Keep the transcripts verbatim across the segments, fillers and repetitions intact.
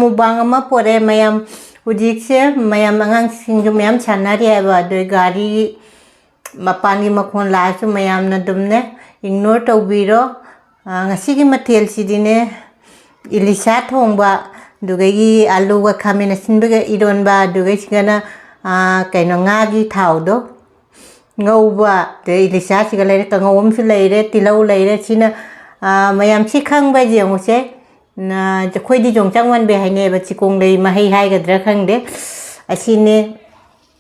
Mukbang ꯑꯃ ꯄꯣꯔꯛꯑꯦ ꯃꯌꯥꯝ꯫ ꯍꯧꯖꯤꯛꯁꯦ ꯃꯌꯥꯝ ꯑꯉꯥꯡꯁꯤꯡꯁꯨ ꯃꯌꯥꯝ ꯁꯥꯟꯅꯔꯤ ꯍꯥꯏꯕ, ꯑꯗꯨ ꯒꯥꯔꯤ ꯃꯄꯥꯟꯒꯤ ꯃꯈꯣꯟ ꯂꯥꯛꯑꯁꯨ ꯃꯌꯥꯝꯅ ꯑꯗꯨꯝꯅꯦ ꯏꯒꯅꯣꯔ ꯇꯧꯕꯤꯔꯣ꯫ ꯑꯥ, ꯉꯁꯤꯒꯤ ꯃꯊꯦꯜꯁꯤꯗꯤꯅꯦ, ꯏꯂꯤꯁꯥ ꯊꯣꯡꯕ, ꯑꯗꯨꯗꯒꯤ ꯑꯂꯨꯒ ꯈꯥꯃꯦꯟ ꯑꯁꯤꯟꯕꯒ ꯏꯔꯣꯟꯕ, ꯑꯗꯨꯗꯒꯤꯁꯤꯒꯅ, ꯑꯥ, ꯀꯩꯅꯣ, ꯉꯥꯒꯤ ꯊꯥꯎꯗꯣ ꯉꯧꯕ, ꯑꯗꯩ ꯏꯂꯤꯁꯥꯁꯤꯒ ꯂꯩꯔꯦ, ꯀꯥꯡꯉꯧ ꯑꯃꯁꯨ ꯂꯩꯔꯦ, ꯇꯤꯜꯍꯧ ꯂꯩꯔꯦ꯫ ꯁꯤꯅ, ꯑꯥ, ꯃꯌꯥꯝ ꯁꯤ ꯈꯪꯕ ꯌꯦꯡꯉꯨꯁꯦ꯫ ꯅ-, ꯑꯩꯈꯣꯏꯗꯤ ꯌꯣꯡꯆꯥꯛ ꯃꯥꯟꯕꯤ ꯍꯥꯏꯅꯩꯑꯕ, ꯆꯤꯀꯣꯡꯂꯩ ꯃꯍꯩ ꯍꯥꯏꯒꯗ꯭ꯔꯥ ꯈꯪꯗꯦ꯫ ꯑꯁꯤꯅꯦ꯫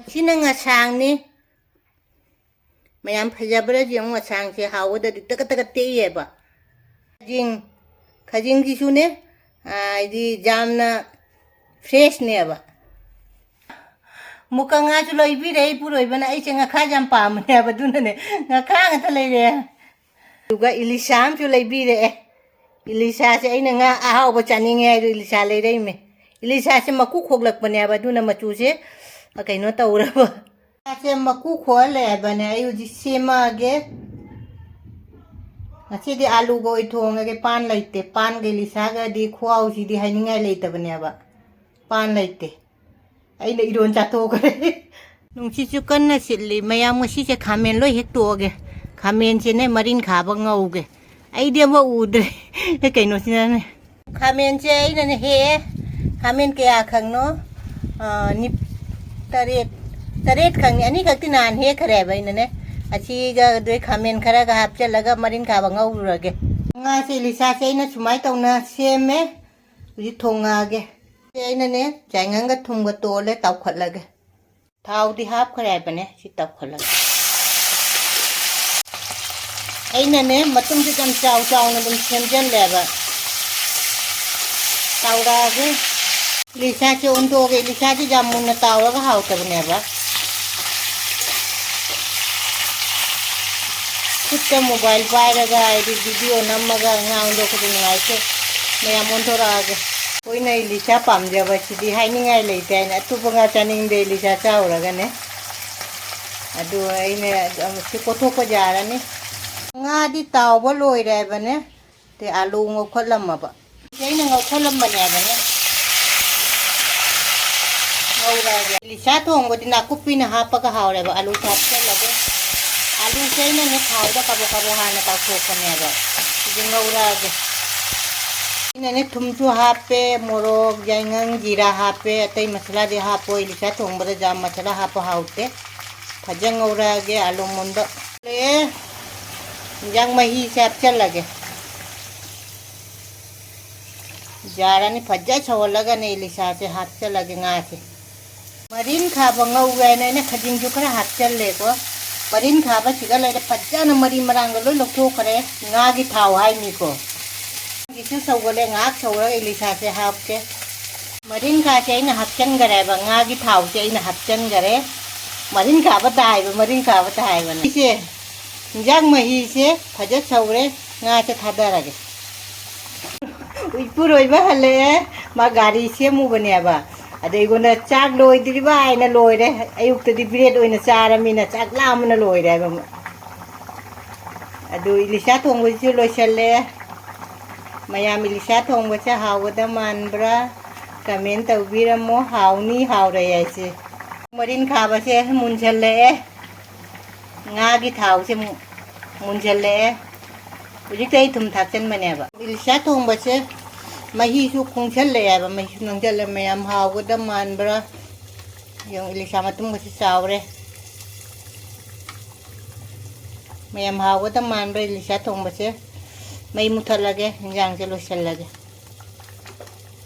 ꯁꯤꯅ ꯉꯁꯥꯡꯅꯤ꯫ ꯃꯌꯥꯝ ꯐꯖꯕ꯭ꯔꯥ ꯌꯦꯡꯉꯨ, ꯉꯁꯥꯡꯁꯦ ꯍꯥꯎꯒꯗ꯭ꯔꯗꯤ ꯇꯀꯠ ꯇꯀꯠ ꯇꯦꯛꯏꯌꯦꯕ꯫ ꯈꯖꯤꯡ, ꯈꯖꯤꯡꯁꯤꯁꯨꯅꯦ, ꯑꯥ, ꯍꯥꯏꯗꯤ ꯌꯥꯝꯅ ꯐ꯭ꯔꯦꯁꯅꯦꯕ꯫ ꯃꯨꯀ ꯉꯥꯁꯨ ꯂꯩꯕꯤꯔꯦ ꯏꯄꯨꯔꯣꯏꯕꯅ, ꯑꯩꯁꯦ ꯉꯥꯈꯥ ꯌꯥꯝ ꯄꯥꯝꯕꯅꯦꯕ, ꯑꯗꯨꯅꯅꯦ ꯉꯥꯈꯥ ꯉꯥꯛꯇ ꯂꯩꯔꯦ꯫ ꯑꯗꯨꯒ ꯏꯂꯤꯁꯥ ꯑꯃꯁꯨ ꯂꯩꯕꯤꯔꯛꯑꯦ꯫ ꯏꯂꯤꯁꯥꯁꯦ ꯑꯩꯅ ꯉꯥ ꯑꯍꯥꯎꯕ ꯆꯥꯅꯤꯡꯉꯦ ꯍꯥꯏꯗꯣ ꯏꯂꯤꯁꯥ ꯂꯩꯔꯛꯏꯃꯦ꯫ ꯏꯂꯤꯁꯥꯁꯦ ꯃꯀꯨ ꯈꯣꯛꯂꯛꯄꯅꯦꯕ, ꯑꯗꯨꯅ ꯃꯆꯨꯁꯦ ꯀꯩꯅꯣ ꯇꯧꯔꯕ꯫ ꯉꯥꯁꯦ ꯃꯀꯨ ꯈꯣꯛꯍꯜꯂꯦ ꯍꯥꯏꯕꯅꯦ, ꯑꯩ ꯍꯧꯖꯤꯛ ꯁꯦꯝꯃꯛꯑꯒꯦ꯫ ꯉꯁꯤꯗꯤ ꯑꯥꯂꯨꯒ ꯑꯣꯏ ꯊꯣꯡꯉꯒꯦ, ꯄꯥꯟ ꯂꯩꯇꯦ꯫ ꯄꯥꯟꯒ ꯏꯂꯤꯁꯥꯒꯗꯤ ꯈꯨꯍꯥꯎꯁꯤꯗꯤ ꯍꯥꯏꯅꯤꯡꯉꯥꯏ ꯂꯩꯇꯕꯅꯦꯕ꯫ ꯄꯥꯟ ꯂꯩꯇꯦ꯫ ꯑꯩꯅ ꯏꯔꯣꯟ ꯆꯥꯊꯣꯛꯈ꯭ꯔꯦ꯫ ꯅꯨꯡꯁꯤꯠꯁꯨ ꯀꯟꯅ ꯁꯤꯠꯂꯤ꯫ ꯃꯌꯥꯝ ꯉꯁꯤꯁꯦ ꯈꯥꯃꯦꯟ ꯂꯣꯏ ꯍꯦꯛꯇꯣꯛꯑꯒꯦ꯫ ꯈꯥꯃꯦꯟꯁꯤꯅꯦ ꯃꯔꯤꯟ ꯈꯥꯕ ꯉꯧꯒꯦ꯫ ꯑꯩꯗꯤ ꯑꯃ ꯎꯗ꯭ꯔꯦ꯫ ꯀꯩꯅꯣꯁꯤꯅꯅꯦ꯫ ꯈꯥꯃꯦꯟꯁꯦ ꯑꯩꯅꯅꯦ ꯍꯦꯛꯑꯦ꯫ ꯈꯥꯃꯦꯟ ꯀꯌꯥ ꯈꯛꯅꯣ? ꯑꯥ, ꯅꯤꯞ-, ꯇꯔꯦꯠ, ꯇꯔꯦꯠ ꯈꯛꯅꯤ꯫ ꯑꯅꯤꯈꯛꯇꯤ ꯅꯍꯥꯟ ꯍꯦꯛꯈ꯭ꯔꯦꯕ ꯑꯩꯅꯅꯦ꯫ ꯑꯁꯤꯒ ꯑꯗꯨꯗꯩ ꯈꯥꯃꯦꯟ ꯈꯔꯒ ꯍꯥꯞꯆꯤꯜꯂꯒ ꯃꯔꯤꯟ ꯈꯥꯕ ꯉꯧꯔꯨꯔꯒꯦ꯫ ꯉꯥꯁꯦ ꯏꯂꯤꯁꯥꯁꯦ ꯑꯩꯅ ꯁꯨꯃꯥꯏꯅ ꯇꯧꯅ ꯁꯦꯝꯃꯦ꯫ ꯍꯧꯖꯤꯛ ꯊꯣꯡꯉꯛꯑꯒꯦ꯫ ꯁꯤ ꯑꯩꯅꯅꯦ ꯌꯥꯏꯉꯪꯒ ꯊꯨꯝꯒ ꯇꯣꯜꯂꯦ, ꯇꯥꯎꯈꯠꯂꯒꯦ꯫ ꯊꯥꯎꯗꯤ ꯍꯥꯞꯈ꯭ꯔꯦ ꯍꯥꯏꯕꯅꯦ, ꯁꯤ ꯇꯥꯎꯈꯠꯂꯒꯦ꯫ ꯑꯩꯅꯅꯦ ꯃꯇꯨꯝꯁꯦ ꯌꯥꯝ ꯆꯥꯎ ꯆꯥꯎꯅ ꯑꯗꯨꯝ ꯁꯦꯝꯖꯜꯂꯦꯕ꯫ ꯇꯥꯎꯔꯛꯑꯒꯦ꯫ ꯏꯂꯤꯁꯥꯁꯦ ꯑꯣꯟꯊꯣꯛꯑꯒꯦ꯫ ꯏꯂꯤꯁꯥꯁꯦ ꯌꯥꯝ ꯃꯨꯟꯅ ꯇꯥꯎꯔꯒ ꯍꯥꯎꯇꯕꯅꯦꯕ꯫ ꯈꯨꯠꯇ ꯃꯣꯕꯥꯏꯜ ꯄꯥꯏꯔꯒ ꯍꯥꯏꯗꯤ ꯚꯤꯗꯤꯑꯣ ꯅꯝꯃꯒ ꯉꯥ ꯑꯣꯟꯊꯣꯛꯄꯗꯤ ꯅꯨꯡꯉꯥꯏꯇꯦ꯫ ꯃꯌꯥꯝ ꯑꯣꯟꯊꯣꯔꯛꯑꯒꯦ꯫ ꯑꯩꯈꯣꯏꯅ ꯏꯂꯤꯁꯥ ꯄꯥꯝꯖꯕꯁꯤꯗꯤ ꯍꯥꯏꯅꯤꯡꯉꯥꯏ ꯂꯩꯇꯦ ꯍꯥꯏꯅ ꯑꯇꯣꯞꯄ ꯉꯥ ꯆꯥꯅꯤꯡꯗꯦ ꯏꯂꯤꯁꯥ ꯆꯥꯎꯔꯒꯅꯦ꯫ ꯑꯗꯨ ꯑꯩꯅ ꯑꯃꯨꯛꯁꯨ ꯀꯣꯠꯊꯣꯛꯄ ꯌꯥꯔꯅꯤ꯫ ꯉꯥꯗꯤ ꯇꯥꯎꯕ ꯂꯣꯏꯔꯦ ꯍꯥꯏꯕꯅꯦ꯫ ꯇꯦ ꯑꯥꯂꯨ ꯉꯧꯈꯠꯂꯝꯃꯕ꯫ ꯁꯤ ꯑꯩꯅ ꯉꯧꯈꯠꯂꯝꯕꯅꯦ ꯍꯥꯏꯕꯅꯦ꯫ ꯉꯧꯔꯛꯑꯒꯦ꯫ ꯏꯂꯤꯁꯥ ꯊꯣꯡꯕꯗꯤ ꯅꯥꯀꯨꯞꯄꯤꯅ ꯍꯥꯞꯄꯒ ꯍꯥꯎꯔꯦꯕ꯫ ꯑꯂꯨꯁꯦ ꯍꯥꯞꯆꯜꯂꯒꯦ꯫ ꯑꯂꯨꯁꯦ ꯑꯩꯅꯅꯦ ꯊꯥꯎꯗ ꯀꯕꯣꯛ ꯀꯕꯣꯛ ꯍꯥꯟꯅ ꯇꯥꯎꯊꯣꯛꯄꯅꯦꯕ꯫ ꯁꯤꯁꯦ ꯉꯧꯔꯛꯑꯒꯦ꯫ ꯑꯩꯅꯅꯦ ꯊꯨꯝꯁꯨ ꯍꯥꯞꯄꯦ, ꯃꯣꯔꯣꯛ, ꯌꯥꯏꯉꯪ, ꯖꯤꯔꯥ ꯍꯥꯞꯄꯦ꯫ ꯑꯇꯩ ꯃꯁꯥꯂꯥꯗꯤ ꯍꯥꯞꯄꯣꯏ꯫ ꯏꯂꯤꯁꯥ ꯊꯣꯡꯕꯗ ꯖꯥꯝ ꯃꯁꯥꯂꯥ ꯍꯥꯞꯄ ꯍꯥꯎꯇꯦ꯫ ꯐꯖꯅ ꯉꯧꯔꯛꯑꯒꯦ꯫ ꯑꯂꯨ ꯃꯨꯟꯕ ꯂꯣꯏꯔꯦ꯫ ꯏꯟꯖꯥꯡ ꯃꯍꯤꯁꯦ ꯍꯥꯞꯆꯜꯂꯒꯦ꯫ ꯖꯥꯔ ꯑꯅꯤ ꯐꯖꯅ ꯁꯧꯍꯜꯂꯒꯅꯦ ꯏꯂꯤꯁꯥꯁꯦ ꯍꯥꯞꯆꯜꯂꯒꯦ ꯉꯥꯁꯦ꯫ ꯃꯔꯤꯟ ꯈꯥꯕ ꯉꯧꯒꯦ ꯍꯥꯏꯅ ꯑꯩꯅ ꯈꯖꯤꯡꯁꯨ ꯈꯔ ꯍꯥꯞꯆꯜꯂꯦꯀꯣ꯫ ꯃꯔꯤꯟ ꯈꯥꯕꯁꯤꯒ ꯂꯩꯔꯦ ꯐꯖꯅ ꯃꯔꯤ ꯃꯔꯥꯡꯒ ꯂꯣꯏ ꯂꯧꯊꯣꯛꯈ꯭ꯔꯦ꯫ ꯉꯥꯒꯤ ꯊꯥꯎ ꯍꯥꯏꯅꯤꯀꯣ꯫ ꯁꯤꯁꯨ ꯁꯧꯒꯠꯂꯦ꯫ ꯉꯥꯏꯍꯥꯛ ꯁꯧꯔꯒ ꯏꯂꯤꯁꯥꯁꯦ ꯍꯥꯞꯀꯦ꯫ ꯃꯔꯤꯟꯈꯥꯁꯦ ꯑꯩꯅ ꯍꯥꯞꯆꯟꯈꯔꯦꯕ꯫ ꯉꯥꯒꯤ ꯊꯥꯎꯁꯦ ꯑꯩꯅ ꯍꯥꯞꯆꯟꯈꯔꯦ꯫ ꯃꯔꯤꯟꯈꯥꯕ ꯇꯥꯏꯕ, ꯃꯔꯤꯟꯈꯥꯕ ꯇꯥꯏꯕꯅ꯫ ꯁꯤꯁꯦ ꯏꯟꯖꯥꯡ ꯃꯍꯤꯁꯦ ꯐꯖ ꯁꯧꯔꯦ꯫ ꯉꯥꯁꯦ ꯊꯥꯗꯔꯒꯦ꯫ ꯏꯄꯨꯔꯣꯏꯕ ꯍꯜꯂꯛꯑꯦ꯫ ꯃꯥ ꯒꯥꯔꯤ ꯁꯦꯝꯃꯨꯕꯅꯦꯕ꯫ ꯑꯗ ꯑꯩꯉꯣꯟꯗ "ꯆꯥꯛ ꯂꯣꯏꯗ꯭ꯔꯤꯕ?" ꯍꯥꯏꯅ ꯂꯣꯏꯔꯦ꯫ ꯑꯌꯨꯛꯇꯗꯤ ꯕ꯭ꯔꯦꯗ ꯑꯣꯏꯅ ꯆꯥꯔꯃꯤꯅ ꯆꯥꯛ ꯂꯥꯝꯕꯅ ꯂꯣꯏꯔꯦ ꯍꯥꯏꯕ꯫ ꯑꯗꯨ ꯏꯂꯤꯁꯥ ꯊꯣꯡꯕꯁꯤꯁꯨ ꯂꯣꯏꯁꯜꯂꯦ꯫ ꯃꯌꯥꯝ ꯏꯂꯤꯁꯥ ꯊꯣꯡꯕꯁꯦ ꯍꯥꯎꯒꯗ ꯃꯥꯟꯕ꯭ꯔꯥ? ꯀꯃꯦꯟ ꯇꯧꯕꯤꯔꯝꯃꯣ꯫ ꯍꯥꯎꯅꯤ ꯍꯥꯎꯔꯣꯏ ꯍꯥꯏꯁꯦ꯫ ꯃꯔꯤꯟ ꯈꯥꯕꯁꯦ ꯃꯨꯟꯁꯜꯂꯛꯑꯦ꯫ ꯉꯥꯒꯤ ꯊꯥꯎꯁꯦ ꯃꯨ-, ꯃꯨꯟꯁꯜꯂꯛꯑꯦ꯫ ꯍꯧꯖꯤꯛꯇ ꯑꯩ ꯊꯨꯝ ꯊꯥꯛꯆꯟꯕꯅꯦꯕ꯫ ꯏꯂꯤꯁꯥ ꯊꯣꯡꯕꯁꯦ ꯃꯍꯤꯁꯨ ꯈꯣꯡꯁꯜꯂꯛꯑꯦ ꯍꯥꯏꯕ꯫ ꯃꯍꯤꯁꯨ ꯅꯪꯁꯜꯂꯦ꯫ ꯃꯌꯥꯝ ꯍꯥꯎꯒꯗ ꯃꯥꯟꯕ꯭ꯔꯥ? ꯌꯦꯡꯉꯨ, ꯏꯂꯤꯁꯥ ꯃꯇꯨꯝꯒꯁꯦ ꯆꯥꯎꯔꯦ꯫ ꯃꯌꯥꯝ ꯍꯥꯎꯒꯗ ꯃꯥꯟꯕ꯭ꯔꯥ ꯏꯂꯤꯁꯥ ꯊꯣꯡꯕꯁꯦ? ꯃꯩ ꯃꯨꯊꯠꯂꯒꯦ, ꯏꯟꯖꯥꯡꯁꯦ ꯂꯣꯏꯁꯜꯂꯒꯦ꯫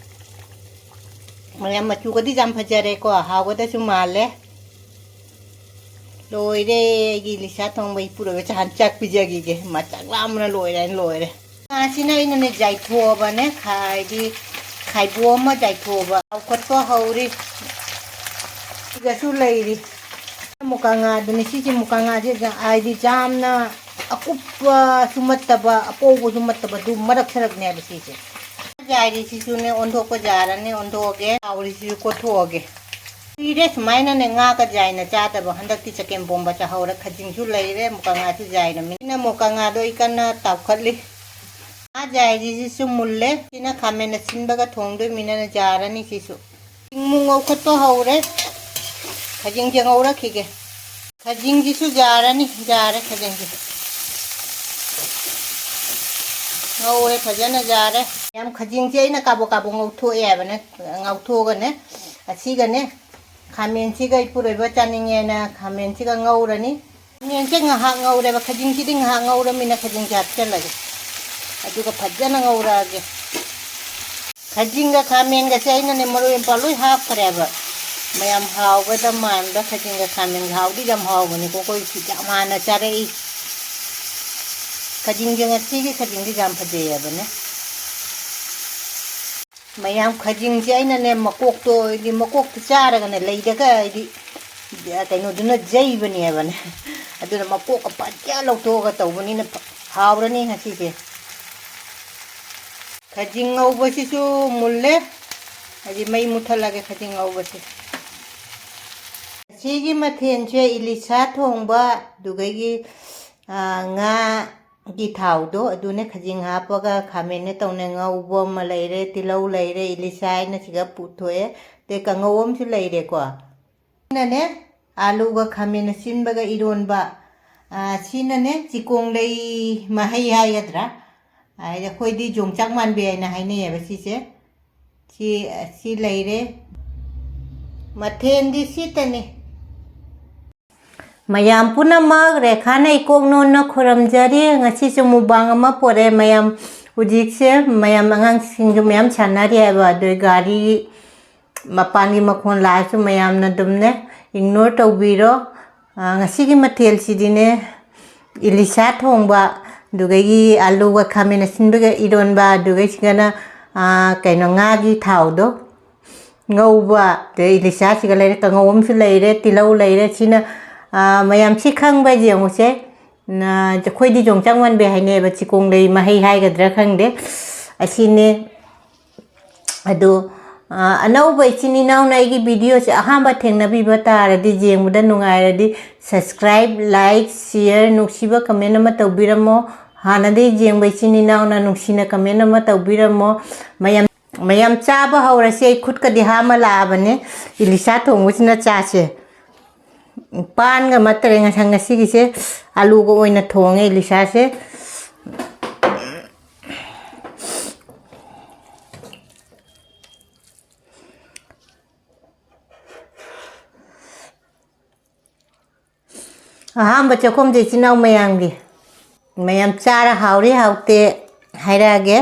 ꯃꯌꯥꯝ ꯃꯆꯨꯒꯗꯤ ꯌꯥꯝ ꯐꯖꯔꯦꯀꯣ, ꯍꯥꯎꯒꯗꯁꯨ ꯃꯥꯜꯂꯦ꯫ ꯂꯣꯏꯔꯦ ꯑꯩꯒꯤ ꯏꯂꯤꯁꯥ ꯊꯣꯡꯕ꯫ ꯏꯄꯨꯔꯣꯏꯕ ꯆꯥꯛ ꯍꯥꯟ ꯆꯥꯛ ꯄꯤꯖꯈꯤꯒꯦ꯫ ꯃꯥ ꯆꯥꯛ ꯂꯥꯝꯕꯅ ꯂꯣꯏꯔꯦ, ꯂꯣꯏꯔꯦ꯫ ꯉꯥꯁꯤꯅ ꯑꯩꯅꯅꯦ ꯖꯥꯏꯊꯣꯛꯑꯕꯅꯦ, ꯍꯥꯏꯗꯤ ꯈꯥꯏꯕꯣꯛ ꯑꯃ ꯖꯥꯏꯊꯣꯛꯑꯕ꯫ ꯆꯥꯎꯈꯠꯄ ꯍꯧꯔꯤ꯫ ꯁꯤꯒꯁꯨ ꯂꯩꯔꯤ꯫ ꯃꯨꯀꯥ ꯉꯥꯗꯨꯅꯤ ꯁꯤꯁꯦ꯫ ꯃꯨꯀꯥ ꯉꯥꯁꯦ ꯍꯥꯏꯗꯤ ꯌꯥꯝꯅ ꯑꯀꯨꯞꯄꯁꯨ ꯅꯠꯇꯕ, ꯑꯄꯧꯕꯁꯨ ꯅꯠꯇꯕ, ꯑꯗꯨ ꯃꯔꯛ ꯁꯔꯛꯅꯦꯕ ꯁꯤꯁꯦ꯫ ꯌꯥꯏꯔꯤꯁꯤꯁꯨꯅꯦ ꯑꯣꯟꯊꯣꯛꯄ ꯌꯥꯔꯅꯤ, ꯑꯣꯟꯊꯣꯛꯑꯒꯦ꯫ ꯇꯥꯎꯔꯤꯁꯤꯁꯨ ꯀꯣꯠꯊꯣꯛꯑꯒꯦ꯫ ꯀꯨꯏꯔꯦ ꯁꯨꯃꯥꯏꯅꯅꯦ ꯉꯥꯒ ꯌꯥꯏꯅ ꯆꯥꯗꯕ꯫ ꯍꯟꯗꯛꯇꯤ ꯆꯒꯦꯝ ꯄꯣꯝꯕ ꯆꯥꯍꯧꯔꯦ꯫ ꯈꯖꯤꯡꯁꯨ ꯂꯩꯔꯦ, ꯃꯨꯀꯥ ꯉꯥꯁꯨ ꯌꯥꯏꯔꯃꯤ꯫ ꯑꯩꯅ ꯃꯨꯀꯥ ꯉꯥꯗꯣ ꯑꯩ ꯀꯟꯅ ꯇꯥꯎꯈꯠꯂꯤ꯫ ꯉꯥ ꯌꯥꯏꯔꯤꯁꯤꯁꯨ ꯃꯨꯜꯂꯦ꯫ ꯁꯤꯅ ꯈꯥꯃꯦꯟ ꯑꯁꯤꯟꯕꯒ ꯊꯣꯡꯗꯣꯏꯃꯤꯅꯅ ꯌꯥꯔꯅꯤ ꯁꯤꯁꯨ꯫ ꯈꯥꯖꯤꯡ ꯑꯃꯨꯛ ꯉꯧꯈꯠꯄ ꯍꯧꯔꯦ꯫ ꯈꯥꯖꯤꯡꯁꯦ ꯉꯧꯔꯛꯈꯤꯒꯦ꯫ ꯈꯥꯖꯤꯡꯁꯤꯁꯨ ꯌꯥꯔꯅꯤ, ꯌꯥꯔꯦ ꯈꯥꯖꯤꯡꯁꯦ꯫ ꯉꯧꯔꯦ, ꯐꯖꯅ ꯌꯥꯔꯦ꯫ ꯌꯥꯝ ꯈꯥꯖꯤꯡꯁꯦ ꯑꯩꯅ ꯀꯥꯕꯣꯛ ꯀꯥꯕꯣꯛ ꯉꯧꯊꯣꯛꯑꯦ ꯍꯥꯏꯕꯅꯦ, ꯉꯧꯊꯣꯛꯑꯒꯅꯦ, ꯑꯁꯤꯒꯅꯦ, ꯈꯥꯃꯦꯟꯁꯤꯒ ꯏꯄꯨꯔꯣꯏꯕ ꯆꯥꯅꯤꯡꯉꯦꯅ ꯈꯥꯃꯦꯟꯁꯤꯒ ꯉꯧꯔꯅꯤ꯫ ꯈꯥꯃꯦꯟꯁꯦ ꯉꯥꯏꯍꯥꯛ ꯉꯧꯔꯦꯕ, ꯈꯥꯖꯤꯡꯁꯤꯗꯤ ꯉꯥꯏꯍꯥꯛ ꯉꯧꯔꯃꯤꯅ ꯈꯥꯖꯤꯡꯁꯦ ꯍꯥꯞꯆꯤꯜꯂꯒꯦ, ꯑꯗꯨꯒ ꯐꯖꯅ ꯉꯧꯔꯛꯑꯒꯦ꯫ ꯈꯥꯖꯤꯡꯒ ꯈꯥꯃꯦꯟꯒꯁꯦ ꯑꯩꯅꯅꯦ ꯃꯔꯣꯏ ꯃꯄꯥꯡ ꯂꯣꯏ ꯍꯥꯞꯈ꯭ꯔꯦꯕ꯫ ꯃꯌꯥꯝ ꯍꯥꯎꯒꯗꯕ ꯃꯥꯟꯕ ꯈꯥꯖꯤꯡꯒ ꯈꯥꯃꯦꯟꯒ꯫ ꯍꯥꯎꯗꯤ ꯌꯥꯝ ꯍꯥꯎꯕꯅꯤꯀꯣ, ꯑꯩꯈꯣꯏ ꯁꯤ ꯌꯥꯝ ꯍꯥꯟꯅ ꯆꯥꯔꯛꯏ꯫ ꯈꯥꯖꯤꯡꯁꯦ ꯉꯁꯤꯒꯤ ꯈꯥꯖꯤꯡꯗꯤ ꯌꯥꯝ ꯐꯖꯩ ꯍꯥꯏꯕꯅꯦ꯫ ꯃꯌꯥꯝ ꯈꯥꯖꯤꯡꯁꯦ ꯑꯩꯅꯅꯦ ꯃꯀꯣꯛꯇꯣ, ꯍꯥꯏꯗꯤ ꯃꯀꯣꯛꯇꯣ ꯆꯥꯔꯒꯅꯦ ꯂꯩꯗꯒ ꯍꯥꯏꯗꯤ ꯀꯩꯅꯣꯗꯨꯅ ꯌꯩꯕꯅꯦꯕꯅꯦ꯫ ꯑꯗꯨꯅ ꯃꯀꯣꯛꯀ ꯐꯖꯅ ꯂꯧꯊꯣꯛꯑꯒ ꯇꯧꯕꯅꯤꯅ ꯐ-, ꯍꯥꯎꯔꯅꯤ ꯉꯁꯤꯁꯦ꯫ ꯈꯥꯖꯤꯡ ꯉꯧꯕꯁꯤꯁꯨ ꯃꯨꯜꯂꯦ꯫ ꯍꯥꯏꯗꯤ ꯃꯩ ꯃꯨꯠꯊꯠꯂꯒꯦ ꯈꯥꯖꯤꯡ ꯉꯧꯕꯁꯦ꯫ ꯉꯁꯤꯒꯤ ꯃꯊꯦꯜꯁꯦ ꯏꯂꯤꯁꯥ ꯊꯣꯡꯕ, ꯑꯗꯨꯗꯒꯤ, ꯑꯥ, ꯉꯥꯒꯤ ꯊꯥꯎꯗꯣ ꯑꯗꯨꯅꯦ, ꯈꯥꯖꯤꯡ ꯍꯥꯞꯄꯒ ꯈꯥꯃꯦꯟꯅꯦ ꯇꯧꯅꯦ ꯉꯧꯕ ꯑꯃ ꯂꯩꯔꯦ, ꯇꯤꯜꯍꯧ ꯂꯩꯔꯦ, ꯏꯂꯤꯁꯥ ꯑꯩꯅ ꯁꯤꯗ ꯄꯨꯊꯣꯛꯑꯦ, ꯑꯗꯩ ꯀꯥꯡꯉꯧ ꯑꯃꯁꯨ ꯂꯩꯔꯦꯀꯣ꯫ ꯑꯩꯅꯅꯦ ꯑꯥꯂꯨꯒ ꯈꯥꯃꯦꯟ ꯑꯁꯤꯟꯕꯒ ꯏꯔꯣꯟꯕ, ꯑꯥ, ꯁꯤꯅꯅꯦ ꯆꯤꯀꯣꯡꯂꯩ ꯃꯍꯩ ꯍꯥꯏꯒꯗ꯭ꯔꯥ, ꯍꯥꯏꯗꯤ ꯑꯩꯈꯣꯏꯗꯤ ꯌꯣꯡꯆꯥꯛ ꯃꯥꯟꯕꯤ ꯍꯥꯏꯅ ꯍꯥꯏꯅꯩꯌꯦꯕ ꯁꯤꯁꯦ꯫ ꯁꯤ, ꯁꯤ ꯂꯩꯔꯦ꯫ ꯃꯊꯦꯜꯗꯤ ꯁꯤꯇꯅꯤ꯫ ꯃꯌꯥꯝ ꯄꯨꯝꯅꯃꯛ ꯔꯦꯈꯥꯅ ꯏꯀꯣꯛ ꯅꯣꯟꯅ ꯈꯨꯔꯨꯝꯖꯔꯤ꯫ ꯉꯁꯤꯁꯨ ꯃꯨꯛꯕꯥꯡ ꯑꯃ ꯄꯣꯔꯛꯑꯦ ꯃꯌꯥꯝ꯫ ꯍꯧꯖꯤꯛꯁꯦ ꯃꯌꯥꯝ ꯑꯉꯥꯡꯁꯤꯡꯁꯨ ꯃꯌꯥꯝ ꯁꯥꯟꯅꯔꯤ ꯍꯥꯏꯕ, ꯑꯗꯨ ꯒꯥꯔꯤ ꯃꯄꯥꯟꯒꯤ ꯃꯈꯣꯟ ꯂꯥꯛꯑꯁꯨ ꯃꯌꯥꯝꯅ ꯑꯗꯨꯝꯅꯦ ignore ꯇꯧꯕꯤꯔꯣ꯫ ꯑ, ꯉꯁꯤꯒꯤ ꯃꯊꯦꯜꯁꯤꯗꯤꯅꯦ, ꯏꯂꯤꯁꯥ ꯊꯣꯡꯕ, ꯑꯗꯨꯗꯒꯤ ꯑꯂꯨꯒ ꯈꯥꯃꯦꯟ ꯑꯁꯤꯟꯕꯒ ꯏꯔꯣꯟꯕ, ꯑꯗꯨꯗꯒꯤꯁꯤꯒꯅ, ꯑ, ꯀꯩꯅꯣ, ꯉꯥꯒꯤ ꯊꯥꯎꯗꯣ ꯉꯧꯕ, ꯑꯗꯩ ꯏꯂꯤꯁꯥꯁꯤꯒ ꯂꯩꯔꯦ, ꯀꯥꯡꯉꯧ ꯑꯃꯁꯨ ꯂꯩꯔꯦ, ꯇꯤꯜꯍꯧ ꯂꯩꯔꯦ꯫ ꯁꯤꯅ, ꯑ, ꯃꯌꯥꯝ ꯁꯤ ꯈꯪꯕ꯭ꯔꯥ ꯌꯦꯡꯉꯨꯁꯦ꯫ ꯅ-, ꯑꯩꯈꯣꯏꯗꯤ ꯌꯣꯡꯆꯥꯛ ꯃꯥꯟꯕꯤ ꯍꯥꯏꯅꯩꯑꯕ, ꯆꯤꯀꯣꯡꯂꯩ ꯃꯍꯩ ꯍꯥꯏꯒꯗ꯭ꯔꯥ ꯈꯪꯗꯦ, ꯑꯁꯤꯅꯦ꯫ ꯑꯗꯣ, ꯑ, ꯑꯅꯧꯕ ꯏꯆꯤꯟ ꯏꯅꯥꯎꯅ ꯑꯩꯒꯤ videoꯁꯦ ꯑꯍꯥꯟꯕ ꯊꯦꯡꯅꯕꯤꯕ ꯇꯥꯔꯗꯤ, ꯌꯦꯡꯕꯗ ꯅꯨꯡꯉꯥꯏꯔꯗꯤ subscribe, like, share, ꯅꯨꯡꯁꯤꯕ comment ꯑꯃ ꯇꯧꯕꯤꯔꯝꯃꯣ꯫ ꯍꯥꯟꯅꯗꯒꯤ ꯌꯦꯡꯕ ꯏꯆꯤꯟ ꯏꯅꯥꯎꯅ ꯅꯨꯡꯁꯤꯅ comment ꯑꯃ ꯇꯧꯕꯤꯔꯝꯃꯣ꯫ ꯃꯌꯥꯝ ꯃꯌꯥꯝ ꯆꯥꯕ ꯍꯧꯔꯁꯤ꯫ ꯑꯩ ꯈꯨꯠꯀꯗꯤ ꯍꯥꯝꯃ ꯂꯥꯛꯑꯕꯅꯦ ꯏꯂꯤꯁꯥ ꯊꯣꯡꯕꯁꯤꯅ꯫ ꯆꯥꯁꯦ꯫ ꯄꯥꯟꯒ ꯃꯠꯇꯔꯦ ꯉꯁꯥꯏ, ꯉꯁꯤꯒꯤꯁꯦ ꯑꯂꯨꯒ ꯑꯣꯏꯅ ꯊꯣꯡꯉꯦ ꯏꯂꯤꯁꯥꯁꯦ꯫ ꯑꯍꯥꯟꯕ ꯆꯥꯛꯈꯨꯝꯁꯦ ꯏꯆꯤꯟ ꯏꯅꯥꯎ ꯃꯌꯥꯝꯒꯤ꯫ ꯃꯌꯥꯝ ꯆꯥꯔ ꯍꯥꯎꯔꯤ ꯍꯥꯎꯇꯦ ꯍꯥꯏꯔꯛꯑꯒꯦ꯫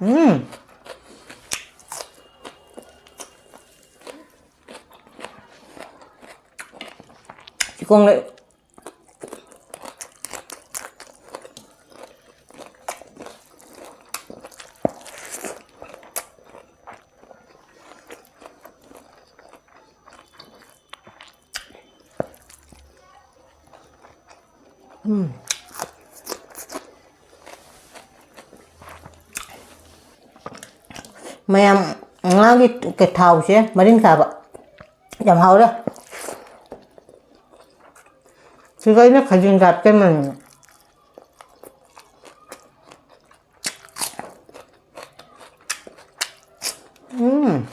ꯎꯝ꯫ ꯆꯤꯀꯣꯡꯂꯩ꯫ ꯎꯝ꯫ ꯃꯌꯥꯝ ꯉꯥꯒꯤ ꯊꯥꯎꯁꯦ ꯃꯔꯤꯟ ꯀꯥꯕ ꯌꯥꯝ ꯍꯥꯎꯔꯦ꯫ ꯁꯤꯒ ꯑꯩꯅ ꯈꯥꯖꯤꯡ ꯀꯥꯞꯇꯦ ꯃꯅꯤꯅ꯫ ꯎꯝ꯫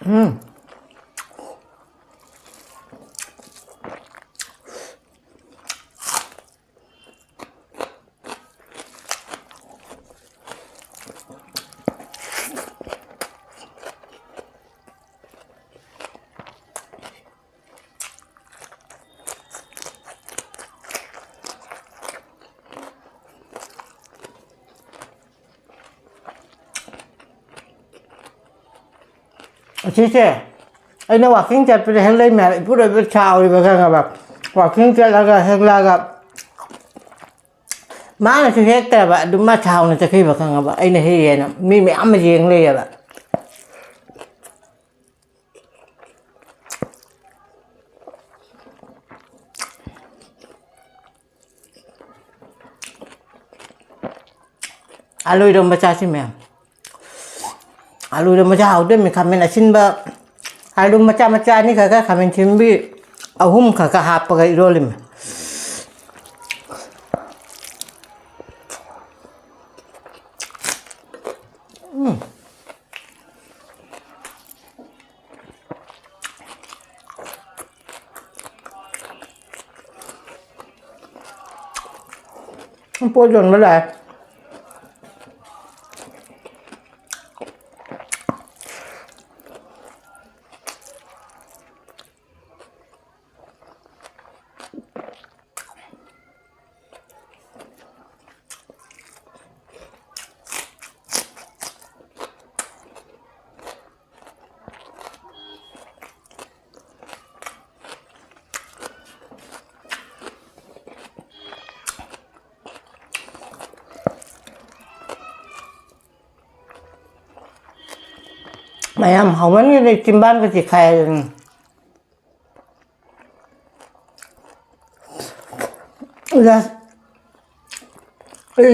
ꯎꯝ꯫ ꯑꯁꯤꯁꯦ ꯑꯩꯅ walking ꯆꯠꯄꯗ ꯍꯦꯛ ꯂꯩꯃꯦ ꯍꯥꯏꯕ, ꯏꯄꯨꯔꯣꯏꯕ ꯁꯥꯎꯔꯤꯕ ꯈꯪꯉꯕ꯫ Walking ꯆꯠꯂꯒ ꯍꯦꯛꯂꯛꯑꯒ ꯃꯥꯅꯁꯨ ꯍꯦꯛꯇ꯭ꯔꯕ, ꯑꯗꯨꯝ ꯃꯥ ꯁꯥꯎꯅ ꯆꯠꯈꯤꯕ ꯈꯪꯉꯕ꯫ ꯑꯩꯅ ꯍꯦꯛꯑꯦꯅ ꯃꯤ ꯃꯌꯥꯝ ꯑꯃ ꯌꯦꯡ ꯂꯩꯌꯦꯕ꯫ ꯑꯥꯂꯨ ꯏꯔꯣꯝꯕ ꯆꯥꯁꯤ ꯃꯌꯥꯝ꯫ ꯑꯥꯂꯨ ꯏꯔꯣꯝꯕꯁꯦ ꯍꯥꯎꯗꯣꯏꯃꯤ꯫ ꯈꯥꯃꯦꯟ ꯑꯁꯤꯟꯕ, ꯑꯥꯂꯨ ꯃꯆꯥ ꯃꯆꯥ ꯑꯅꯤꯈꯛꯀ, ꯈꯥꯃꯦꯟ ꯑꯁꯤꯟꯕꯤ ꯑꯍꯨꯝꯈꯛꯀ ꯍꯥꯞꯄꯒ ꯏꯔꯣꯜꯂꯤꯃꯤ꯫ ꯎꯝ꯫ ꯄꯣꯠ ꯌꯣꯟꯕ ꯂꯥꯛꯑꯦ꯫ ꯃꯌꯥꯝ ꯍꯧꯃꯟꯒꯤꯗꯅ ꯆꯤꯝꯕꯥꯟꯒ ꯆꯤꯈꯥꯏꯔꯦ꯫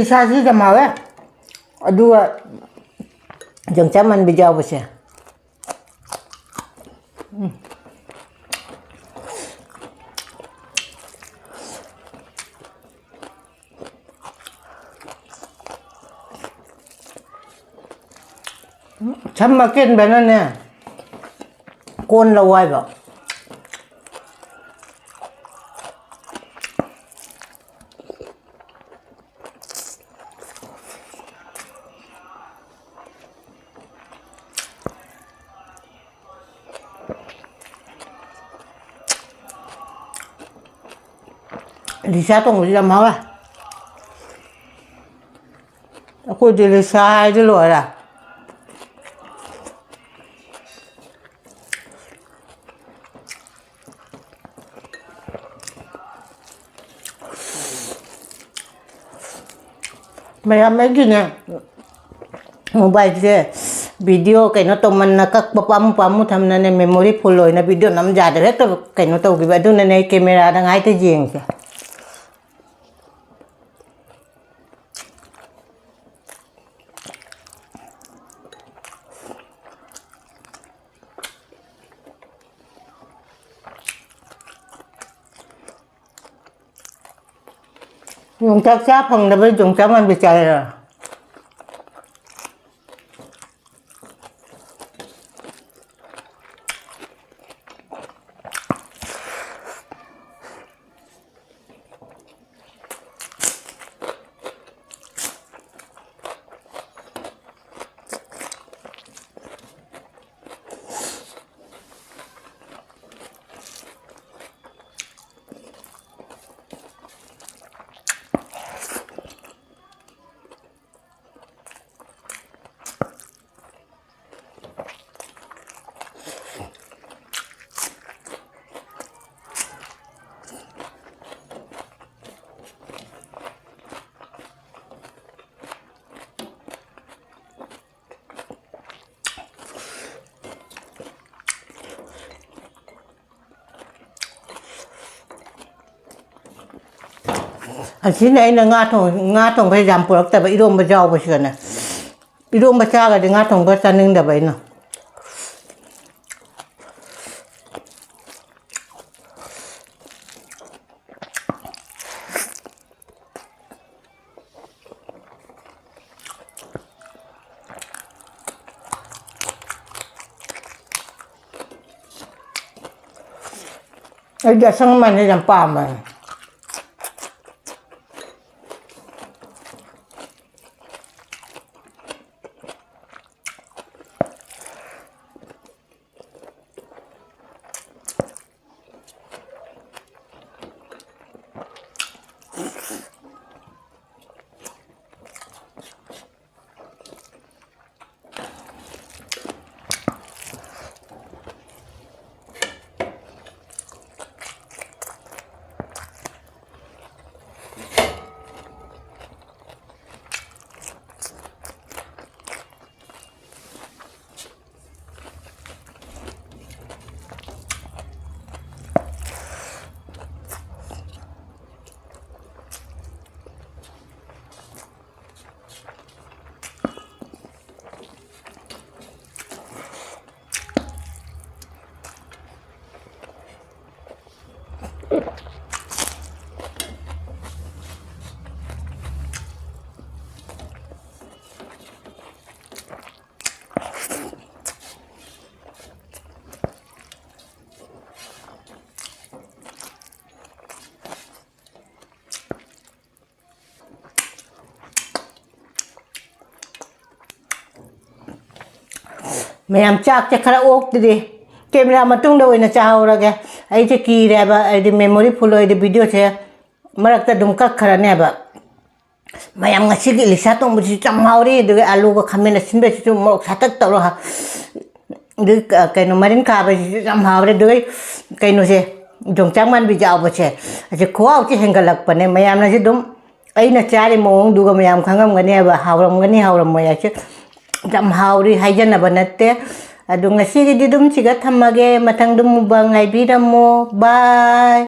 ꯏꯁꯥꯁꯤ ꯌꯥꯝ ꯍꯥꯎꯋꯦ꯫ ꯑꯗꯨꯒ ꯌꯣꯡꯆꯥꯛ ꯃꯟꯕꯤ ꯌꯥꯎꯕꯁꯦ꯫ ꯎꯝ꯫ ꯁꯝ ꯑꯀꯦꯟꯕꯅꯅꯦ ꯀꯣꯟ ꯂꯧ ꯍꯥꯏꯕ꯫ ꯂꯤꯁꯥ ꯊꯣꯡꯕꯁꯨ ꯌꯥꯝ ꯍꯥꯎꯋꯦ꯫ ꯑꯩꯈꯣꯏꯗꯤ ꯂꯤꯁꯥ ꯍꯥꯏꯗꯤ ꯂꯣꯏꯔꯦ꯫ ꯃꯌꯥꯝ ꯑꯩꯒꯤꯅꯦ ꯃꯣꯕꯥꯏꯜꯁꯦ ꯚꯤꯗꯤꯑꯣ ꯀꯩꯅꯣ ꯇꯧꯃꯟꯅ ꯀꯛꯄ ꯄꯥꯝꯃꯨ ꯄꯥꯝꯃꯨ ꯊꯝꯅꯅꯦ ꯃꯦꯃꯣꯔꯤ ꯐꯨꯜ ꯑꯣꯏꯅ ꯚꯤꯗꯤꯑꯣ ꯅꯝ ꯌꯥꯗ꯭ꯔꯦ, ꯍꯦꯛꯇ ꯀꯩꯅꯣ ꯇꯧꯈꯤꯕ꯫ ꯑꯗꯨꯅꯅꯦ ꯑꯩ ꯀꯦꯃꯦꯔꯥꯗ ꯉꯥꯏꯇ ꯌꯦꯡꯁꯦ꯫ ꯌꯣꯡꯆꯥꯛ ꯆꯥ ꯐꯪꯗꯕꯩ ꯌꯣꯡꯆꯥꯛ ꯃꯥꯟꯕꯤ ꯆꯥꯏꯔ? ꯑꯁꯤꯅ ꯑꯩꯅ ꯉꯥ ꯊꯣꯡ-, ꯉꯥ ꯊꯣꯡꯕ ꯌꯥꯝ ꯄꯨꯔꯛꯇꯕ, ꯏꯔꯣꯝꯕ ꯌꯥꯎꯕꯁꯤꯒꯅꯦ꯫ ꯏꯔꯣꯝꯕ ꯆꯥꯒꯗꯤ ꯉꯥ ꯊꯣꯡꯕ ꯆꯥꯅꯤꯡꯗꯕ ꯑꯩꯅ꯫ ꯑꯩꯗꯤ ꯑꯁꯪ ꯑꯃꯥꯟꯁꯦ ꯌꯥꯝ ꯄꯥꯝꯕꯅꯦ꯫ ꯃꯌꯥꯝ, ꯆꯥꯛꯁꯦ ꯈꯔ ꯑꯣꯛꯇ꯭ꯔꯤ, ꯀꯦꯃꯦꯔꯥ ꯃꯇꯨꯡꯗ ꯑꯣꯏꯅ ꯆꯥꯍꯧꯔꯒꯦ꯫ ꯑꯩꯁꯦ ꯀꯤꯔꯦꯕ, ꯑꯩꯗꯤ memory full ꯑꯣꯏꯔꯗꯤ videoꯁꯦ ꯃꯔꯛꯇ ꯑꯗꯨꯝ ꯀꯛꯈ꯭ꯔꯅꯦꯕ꯫ ꯃꯌꯥꯝ, ꯉꯁꯤꯒꯤ ꯏꯂꯤꯁꯥ ꯊꯣꯡꯕꯁꯤꯁꯨ ꯌꯥꯝ ꯍꯥꯎꯔꯤ, ꯑꯗꯨꯒ ꯑꯥꯂꯨꯒ ꯈꯥꯃꯦꯟ ꯑꯁꯤꯟꯕꯁꯤꯁꯨ ꯃꯣꯔꯣꯛ ꯁꯥꯇꯛ ꯇꯧꯔꯒ ꯍꯥ-, ꯑꯗꯨꯒ ꯀ-, ꯀꯩꯅꯣ, ꯃꯔꯤꯟ ꯈꯥꯕꯁꯤꯁꯨ ꯌꯥꯝ ꯍꯥꯎꯔꯦ꯫ ꯑꯗꯨꯒ ꯀꯩꯅꯣꯁꯦ, ꯌꯣꯡꯆꯥꯛ ꯃꯥꯟꯕꯤ ꯌꯥꯎꯕꯁꯦ, ꯑꯁꯤ ꯈꯨꯍꯥꯎꯁꯤ ꯍꯦꯟꯒꯠꯂꯛꯄꯅꯦ꯫ ꯃꯌꯥꯝꯅꯁꯨ ꯑꯗꯨꯝ ꯑꯩꯅ ꯆꯥꯔꯤ ꯃꯑꯣꯡꯗꯨꯒ ꯃꯌꯥꯝ ꯈꯪꯉꯝꯒꯅꯦꯕ, ꯍꯥꯎꯔꯝꯒꯅꯤ ꯍꯥꯎꯔꯝꯃꯣꯏ ꯍꯥꯏꯁꯦ꯫ ꯌꯥꯝ ꯍꯥꯎꯔꯤ ꯍꯥꯏꯖꯅꯕ ꯅꯠꯇꯦ꯫ ꯑꯗꯨ ꯉꯁꯤꯒꯤꯗꯤ ꯑꯗꯨꯝ ꯁꯤꯒ ꯊꯝꯃꯒꯦ, ꯃꯊꯪꯗ ꯃꯨꯛꯕꯥꯡ ꯉꯥꯏꯕꯤꯔꯝꯃꯣ꯫ Bye꯫